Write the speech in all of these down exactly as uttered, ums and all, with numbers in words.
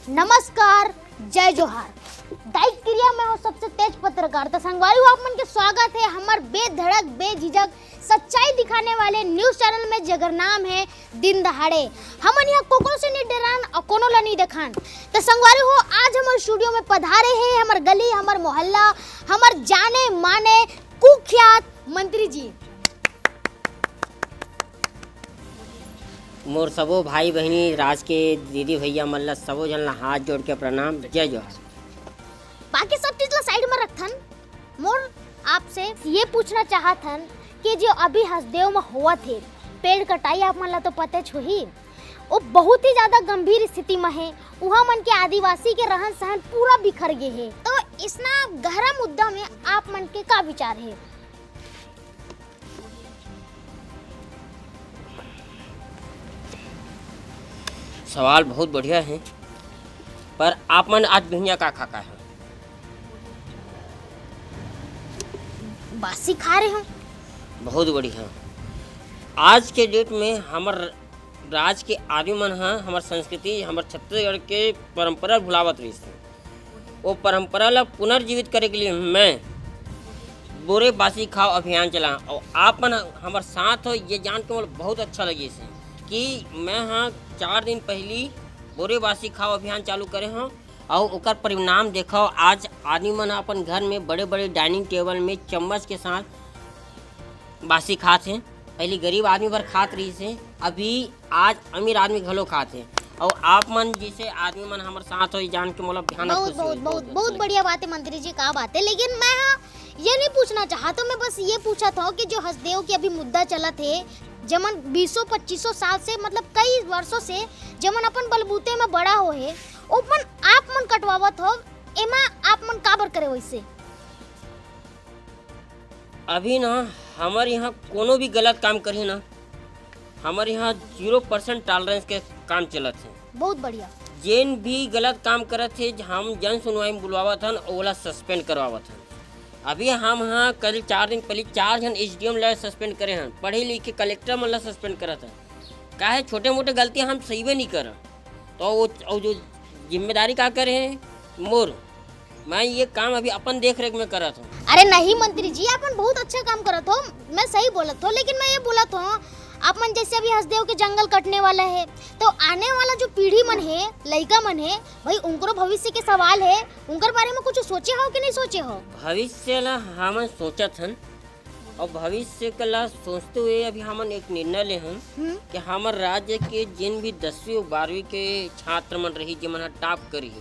नमस्कार, जय जोहार। दाई किरिया मैं हूँ सबसे तेज पत्रकार। तो संगवारी हो, आप मन के स्वागत है हमार बेधड़क, बेझिझक सच्चाई दिखाने वाले न्यूज चैनल में, जेकर नाम है दिन दहाड़े। हमन यहाँ कोकरो से नहीं डरान और कोनो ला नहीं देखान। तो संगवारी हो, आज हमारे स्टूडियो में पधारे हैं हमार गली, हमार मोहल्ला, हमार जाने माने कुख्यात मंत्री जी। मोर सबो भाई बहिनी, राज के दीदी भैया मन ला, सबो झन ला हाथ जोड़ के प्रणाम, जय जोहार। बाकी सब चीज ला साइड में रखथन, मोर आपसे ये पूछना चाहत हन कि जो अभी हसदेव में होवत हे, पेड़ कटाई आप मन ला तो पतेच होही, वो बहुत ही ज्यादा गंभीर स्थिति में है। उहाँ मन के आदिवासी के रहन सहन पूरा बिखर गे हे। तो इसना गहरा मुद्दा में आप मन के का विचार है? सवाल बहुत बढ़िया है, पर आप मन आज बिहनिया का खा का है? बासी खा रहे हो। बहुत बढ़िया। आज के डेट में हमर राज के आदमी मन ह हमर संस्कृति, हमर छत्तीसगढ़ के परंपरा भुलावत रहिस हे। वो परंपरा ला पुनर्जीवित करे के लिए मैं बोरे बासी खाओ अभियान चला और आप मन हमर साथ हो, ये जान के मोला बहुत अच्छा लगिस हे कि मैं ह चार दिन पहली बोरे बासी खाओ अभियान चालू करे हूँ और ओकर परिणाम देखो। आज आदमी मन अपन घर में बड़े बड़े डाइनिंग टेबल में चम्मच के साथ बासी खात हे। पहली गरीब आदमी भर खात रहिस हे, अभी आज अमीर आदमी घलो खात हे। और आप मन जैसे आदमी मन हमर साथ हो, जान के मोला भयानक बहुत खुशी बहुत होई, बहुत अच्छा बहुत लगे। बढ़िया बात है मंत्री जी, का बात है। लेकिन मैं हाँ ये नहीं पूछना चाहत हूँ, मैं बस ये पूछत हूँ कि जो हसदेव की अभी मुद्दा चलत है, जमन बीसों पच्चीसों साल से, मतलब कई वर्षों से जमन अपन बलबूते में बड़ा हो है, ओमन आप मन कटवावत हो, एमा आप मन काबर करे वैसे? अभी ना हमर यहाँ कोनो भी गलत काम करही ना, हमर यहाँ जीरो परसेंट टॉलरेंस के काम चलत हे। बहुत बढ़िया। जेन भी गलत काम करत हे, हम जन सुनवाई में बुलवावत हन, ओला सस्पेंड करवावत हन। अभी हम हाँ कल चार दिन पहले चार झन एसडीएम ला सस्पेंड करे हन, पढ़े लिखे कलेक्टर मन ला सस्पेंड करत हन। काहे, छोटे मोटे गलती हम सहीबे नहीं करन। तो वो, वो जो जिम्मेदारी का करे हे मोर, मैं ये काम अभी अपन देख रेख में करत हूँ। अरे नहीं मंत्री जी, आप मन बहुत अच्छा काम करत हो, मैं सही बोलत हो, लेकिन मैं ये बोलत हूँ, आप मन जैसे अभी हसदेव के जंगल कटने वाला है, तो आने वाला जो पीढ़ी मन है, लइका मन है, भाई उनकरो भविष्य के सवाल है, उनकर बारे में कुछ सोचे हो कि नहीं सोचे हो? भविष्य ला हमन सोचत हन और भविष्य के ला सोचते हुए अभी हमन एक निर्णय ले हन हम्म। कि हमर राज्य के जिन भी दसवीं और बारहवीं के छात्र मन रही, जेमन ह टॉप करही,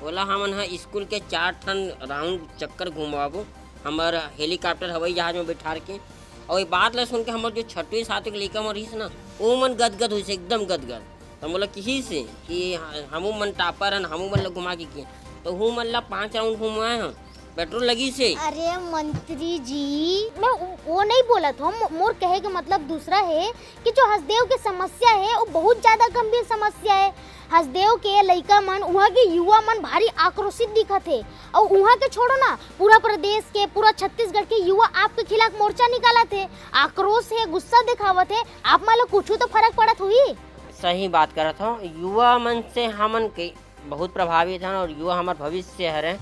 ओला हमन ह स्कूल के चार ठन राउंड चक्कर घुमाबो, हमर हेलीकॉप्टर हवाई जहाज में बैठार के। और ये बात ला सुन के हमर जो छठवीं सातवीं के लइका मन रहिस ना, वो मन गदगद होइस, एकदम गदगद। तो मोला किहिस कि हमू मन टॉपर हन, हमू मन ला घुमा के किए, तो हूँ मन ला पाँच राउंड घुमाए हन, पेट्रोल लगिस हे। अरे मंत्री जी, मैं उ- वो नहीं बोलत हूँ, मो- मोर कहे के मतलब दूसरा है कि जो हसदेव के समस्या है, वो बहुत ज्यादा गंभीर समस्या है। हसदेव के लइका मन, उहाँ के युवा मन भारी आक्रोशित दिखत है, और उहाँ के छोड़ो ना, पूरा प्रदेश के, पूरा छत्तीसगढ़ के युवा आपके खिलाफ मोर्चा निकालत है, आक्रोश है, गुस्सा दिखावत है। आप मन ला कुछ तो फर्क पड़त हुई? सही बात करत हो, युवा मन से हमन के बहुत प्रभावित हन और युवा हमर भविष्य हरे।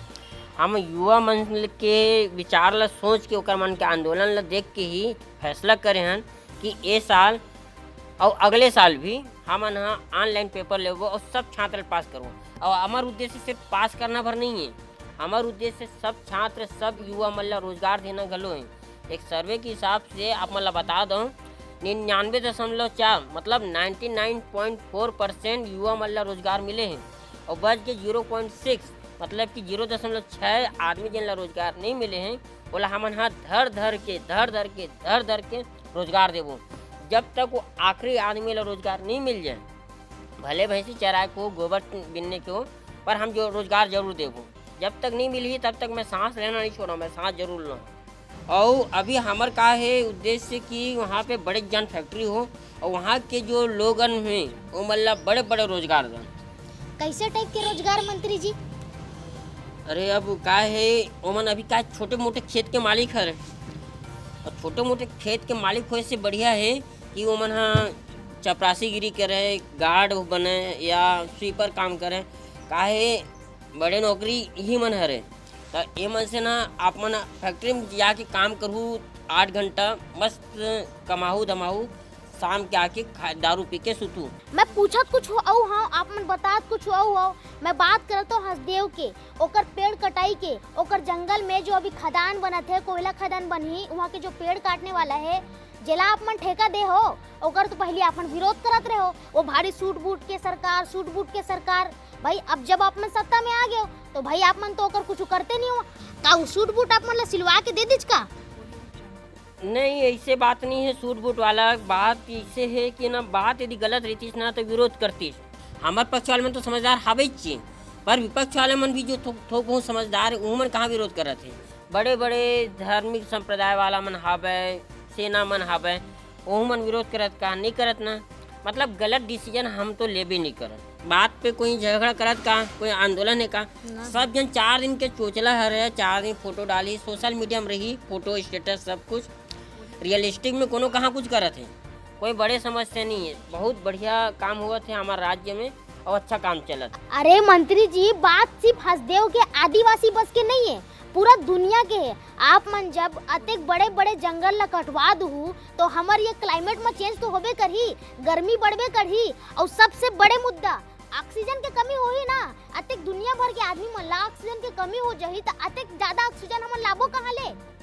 हम युवा मन के विचार ला सोच के, ओकर मन के आंदोलन ला देख के ही फैसला करे हन कि ए साल और अगले साल भी हमन ह ऑनलाइन पेपर लेबो और सब छात्र पास करबो। और हमर उद्देश्य सिर्फ पास करना भर नहीं है, हमर उद्देश्य सब छात्र, सब युवा मन ला रोजगार देना घलो है। एक सर्वे के हिसाब से आप मन ला बता दो, निन्यानवे दशमलव चार, मतलब नाइन्टी नाइन पॉइंट फोर परसेंट युवा मन ला रोजगार मिले हैं और बच के जीरो पॉइंट सिक्स, मतलब कि जीरो दशमलव छः आदमी जिन ला रोजगार नहीं मिले हैं, ओला हमन ह धर धर के, धर धर के, धर धर के रोजगार देबो। जब तक वो आखिरी आदमी ला रोजगार नहीं मिल जाए, भले भैंसी चराए को, गोबर बिनने को, पर हम जो रोजगार जरूर देबो। जब तक नहीं मिलही, तब तक मैं सांस लेना नहीं छोड़ा, मैं सांस जरूर लूँ। और अभी हमर का है उद्देश्य कि वहाँ पे बड़े जन फैक्ट्री हो और वहाँ के जो लोगन हैं, वो मतलब बड़े बड़े रोजगार दें। कैसे टाइप के रोजगार मंत्री जी? अरे अब का है, ओमन अभी का छोटे मोटे खेत के मालिक हरे, और छोटे मोटे खेत के मालिक होए से बढ़िया है कि ओमन ह चपरासीगिरी करे, गार्ड बने या स्वीपर काम करे, काहे, बड़े नौकरी इही मन हरे। त ए मन से ना, आप मन फैक्ट्री में जाके काम करहू, आठ घंटा मस्त कमाहू धमाहू, शाम के आके खा, दारू पी के सुतू। मैं पूछत कुछ अउ हव, आप मन बतात कुछ अउ हव। मैं बात करत हव हसदेव के, ओकर पेड़ कटाई के, ओकर जंगल में जो अभी खदान बनत हे, कोयला खदान बनही, उहाँ के जो पेड़ काटने वाला हे, जेला आप मन ठेका दे हो, ओकर तो पहिली आप मन विरोध करत रहे हो, वो भारी सूट बूट के सरकार, सूट बूट के सरकार। भाई, अब जब आप मन सत्ता में आ गए हो, तो भाई, आप मन तो ओकर कुछ करते नहीं हो। का वो सूट बूट आप मन ला सिलवा के दे दीच का? नहीं, ऐसे बात नहीं है। सूट बूट वाला बात ऐसे है कि ना, बात यदि गलत रहतीस ना, तो विरोध करतीस। हमारे पक्ष वाले मन तो समझदार हवे ही, पर विपक्ष वाले मन भी जो थो-, थोक बहुत समझदार है, उमन कहाँ विरोध करत है? बड़े बड़े धार्मिक संप्रदाय वाला मन हवे, सेना मन हवे, ओहू मन विरोध करत का? नहीं करत ना। मतलब, गलत डिसीजन हम तो लेबे नहीं करत। बात पे कोई झगड़ा करत का, कोई आंदोलन है का? ना। सब जन चार दिन के चोचला हर है, चार दिन फोटो डाली, सोशल मीडिया में रही, फोटो, स्टेटस, सब कुछ। रियलिस्टिक में कोनो कहाँ कुछ करत है? कोई बड़े समस्या नहीं है। बहुत बढ़िया काम होवत है हमारे राज्य में और अच्छा काम चलत। अरे मंत्री जी, बात सिर्फ हसदेव के आदिवासी बस के नहीं है, पूरा दुनिया के है। आप मन जब अतेक बड़े-बड़े जंगल ला कटवा दुहू, तो हमर ये क्लाइमेट में चेंज तो होबे करही, गर्मी बढ़बे करही। और सबसे बड़े मुद्दा, ऑक्सीजन के कमी होही ना, अतेक दुनिया भर के आदमी मन ला ऑक्सीजन के कमी हो जाही, त अतेक ज्यादा ऑक्सीजन हमन लाबो कहाँ ले?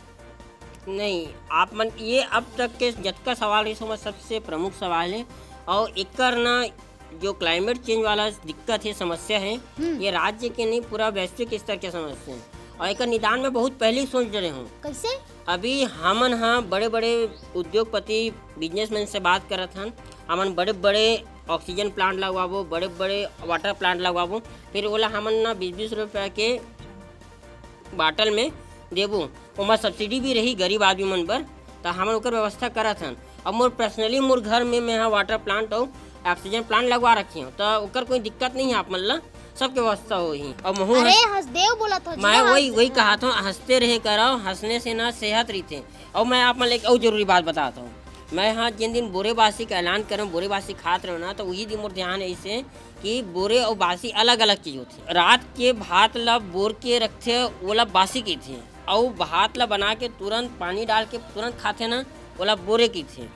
नहीं, आप मन ये अब तक के जतका सवाल रहिस, ओमा सबसे प्रमुख सवाल है। और एकर ना, जो क्लाइमेट चेंज वाला दिक्कत है, समस्या है, हम्म। ये राज्य के नहीं, पूरा वैश्विक स्तर के समस्या है। और एकर निदान में बहुत पहले ही सोच डरे हूँ। कैसे? अभी हमन ह बड़े-बड़े उद्योगपति, बिजनेसमैन से बात करत हन, हमन बड़े-बड़े ऑक्सीजन प्लांट लगवाबो, बड़े-बड़े वाटर प्लांट लगवाबो, फिर ओला हमन ना बीस बीस रुपया के बाटल में देबो, ओमा सब्सिडी भी रही गरीब आदमी मन बर, त हमन ओकर व्यवस्था करत हन। अब मोर पर्सनली मोर घर में मैं ह वाटर प्लांट अउ ऑक्सीजन प्लांट लगवा रखे हूँ, त ओकर कोई दिक्कत नहीं है आप मन ला, सबके व्यवस्था होही। अउ महू अरे हंस- हसदेव बोलत हो जी, मैं वही हंस- वही कहा था, हंसते रहे करो, हंसने से ना सेहत रहिथे। अउ मैं आप मन ला एक अउ जरूरी बात बताता हूँ, मैं हाँ जिन दिन बोरे बासी का ऐलान करूँ, बोरे बासी खात रहो ना, तो वही दिन मोर ध्यान ऐसे कि बोरे अउ बासी अलग-अलग चीज होथे। रात के भात ला बोर के रखथे, ओला बासी कहिथे, अउ भात ला बना के तुरंत पानी डाल के तुरंत खाथे ना, ओला बोरे कहिथे।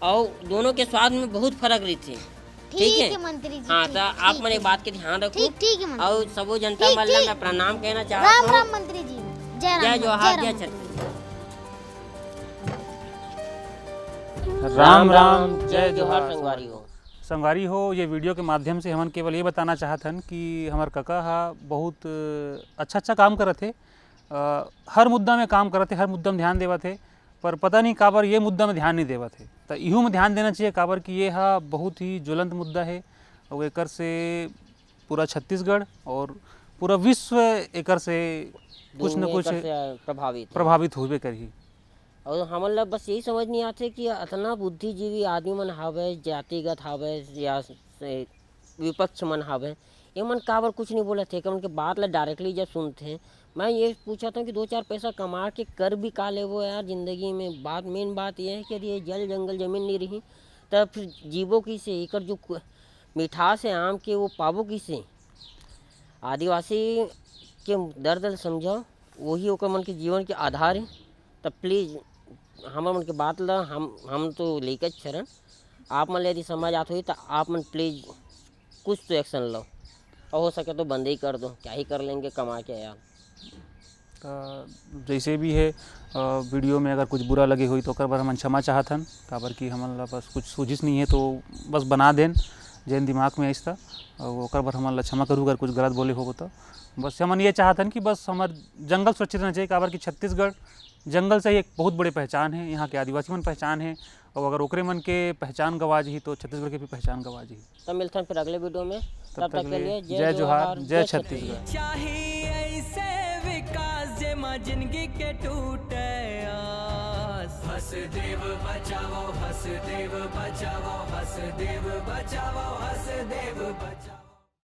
अउ दोनों के स्वाद में बहुत फर्क रहिथे। ठीक ठीक है? है मंत्री जी, हाँ, ठीक, त आप ठीक, मन एक ठीक। बात के ध्यान रखो। ठीक, ठीक है मंत्री अउ जी। सबो जनता ठीक, मन ला ठीक। मैं प्रणाम कहना चाहत राम हूँ। राम मंत्री जी। जय राम, जय जोहार, जय राम। छत्तीसगढ़। राम राम, जय जोहार संगवारी हो। संगवारी हो, ये वीडियो के माध्यम से हमन केवल ये बताना चाहत हन कि हमर कका ह बहुत अच्छा अच्छा काम करत हे। अ, हर मुद्दा में काम करत हे, हर मुद्दा में ध्यान देवत हे, पर पता नहीं काबर ये मुद्दा में ध्यान नहीं देवत हे। त इहू में ध्यान देना चाहिए, काबर कि ये ह बहुत ही ज्वलंत मुद्दा हे। अउ एकर से पूरा छत्तीसगढ़ और पूरा विश्व एकर से कुछ न दुनिया कुछ एकर से प्रभावित हे। प्रभावित होबे करही। अउ हमन ला बस यही समझ नहीं आथे कि अतना बुद्धिजीवी आदमी मन हावय, जातिगत हावय या से विपक्ष मन हावय, ये मन काबर कुछ नहीं बोलत हे? एकर मन के बात ला डायरेक्टली जब सुनथे, मैं ये पूछत हूँ कि दो चार पैसा कमा के कर भी का लेबो यार जिंदगी में? बात, मेन बात ये है कि यदि ये जल जंगल जमीन नहीं रही, तब फिर जीबो किसे? एकर जो कु-, मिठास है आम के, वो पाबो किसे? आदिवासी के दर्द ल समझो, वही ओकर मन के जीवन के आधार है। त प्लीज हमर मन के बात ल हम, हम तो लेके चलन, आप मन ले यदि समझ आत होही त आप मन प्लीज कुछ तो एक्शन लो, और हो सके तो बंद ही कर दो, क्या ही कर लेंगे कमा के यार। त जैसे भी है, अ, वीडियो में अगर कुछ बुरा लगे होही तो ओकर बर हमन क्षमा चाहत हन, काबर कि हमन ला बस कुछ सूझिस नहीं है तो बस बना देन, जेन दिमाग में आइस त, अउ ओकर बर हमन ला क्षमा करू अगर कुछ गलत बोले होबो तो। बस हमन ये चाहत हन कि बस हमर जंगल सुरक्षित रहना चाहिए, काबर कि छत्तीसगढ़ जंगल से ही एक बहुत बड़े पहचान है, यहाँ के आदिवासी मन पहचान है, और अगर ओकरे मन के पहचान गवा जही तो छत्तीसगढ़ के भी पहचान गवा जही। तब मिलथन फिर अगले वीडियो में, तब तक के लिए जय जोहार, जय छत्तीसगढ़। चाही ऐसे विकास जेमा जिंदगी के टूटे आस। हसदेव बचाओ, हसदेव बचाओ, हसदेव बचाओ, हसदेव बचाओ।